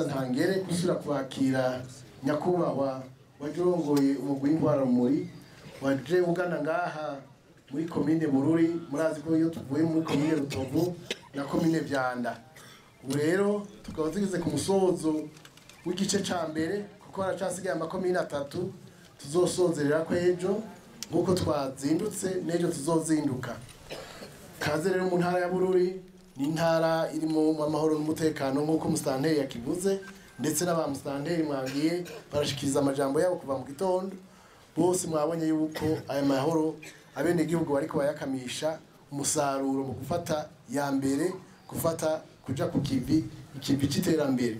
Ntangere gusubira kwakira nyakubahwa wajurongoye umugwi w'intwararumuri waje ugana ngaha muri komine Bururi. Murazi ko iyo tuvuye muri komine Rutovu na komine Vyanda, ubu rero tukaba tugeze ku musozo w'igice ca mbere, kuko haracasigaye amakomine atatu tuzosozerera ko ejo, nk'uko twazindutse n'ejo tuzozinduka. Kaze rero mu ntara ya Bururi, ni intara irimo amahoro n'umutekano nk'uko musitanteri yakivuze, ndetse n'aba musitanteri mwagiye barashikiriza amajambo yabo kuva mu gitondo. Bose mwabonye yuko aya mahoro abenegihugu bariko bayakamisha umusaruro mu gufata ya mbere, gufata kuja ku kivi, ikivi c'iterambere.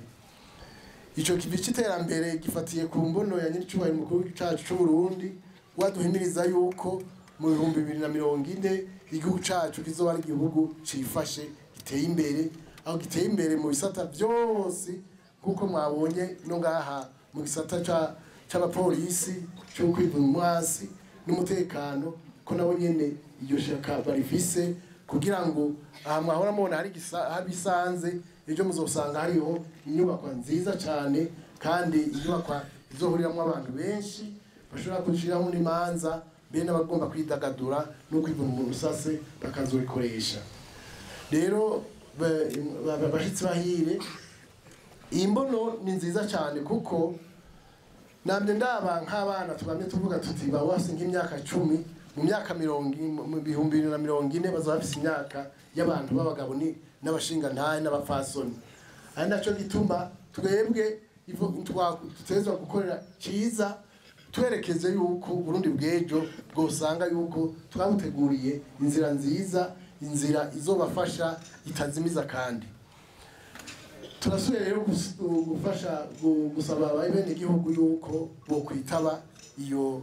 Ico kivi c'iterambere gifatiye ku mbono ya nyiricubahiro mukuru cacu c'u Burundi, waduhimiriza yuko mu 2040 igihugu cacu kizoba ari igihugu cifashe, giteye imbere, aho giteye imbere mu bisata byose, kuko mwabonye no ngaha mu gisata c'abapolisi cyo kwivuna umwasi n'umutekano, ko nabo nyene iryo shaka barifise, kugira ngo aha mwahora mubona hari bisanze, ejo muzosanga hariho inyubakwa nziza cyane, kandi inyubakwa izohuriramwo abantu benshi bashobora gushiraho n'imanza, be n'abagomba kwidagadura no kwivuna umusase bakazobikoresha. Rero bashitsi bahire, iyi mbono ni nziza cyane, kuko nambye ndaba nk'abana tugamye tuvuga tuti bawase nk'imyaka 10 mu myaka 2040 bazaba bafise imyaka y'abantu b'abagabo ni n'abashinga ntahe n'abafasoni. Ari naco gituma twebwe tutezwa gukorera ciza, twerekeze yuko Burundi bw'ejo bwosanga yuko twabuteguriye inzira nziza, inzira izobafasha itazimiza. Kandi turasubiye rero gufasha gusaba abenegihugu yuko bokwitaba iyo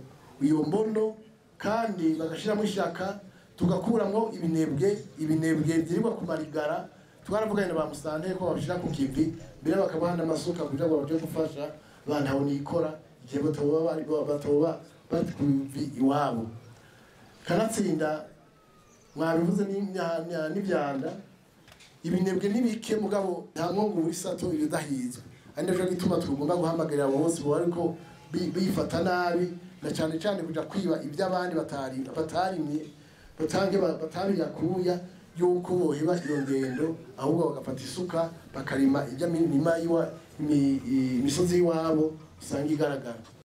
mbono, kandi bagashiramo ishaka, tugakuramwo ibinebwe byirirwa ku marigara. Twaravuganye na ba musitanteri ko babishira ku kivi, mbere bakabaha n'amasuka kugira ngo baje gufasha abantu aho nikora igihe batoba bari ku kivi iwabo. Kanatsinda mwabivuze n'ivyanda, ibinebwe n'ibike, mugabo nta mwongo w'isato ibidahizwe. Ari naco gituma tugomba guhamagarira abo bose bariko bifata nabi, na cyane cyane kuja kwiba iby'abandi batarimye, batange batabiyakuya, yuko boheba iyo ngendo, ahubwo bagafata isuka bakarima iby'amirima imisozi y'iwabo usanga igaragara.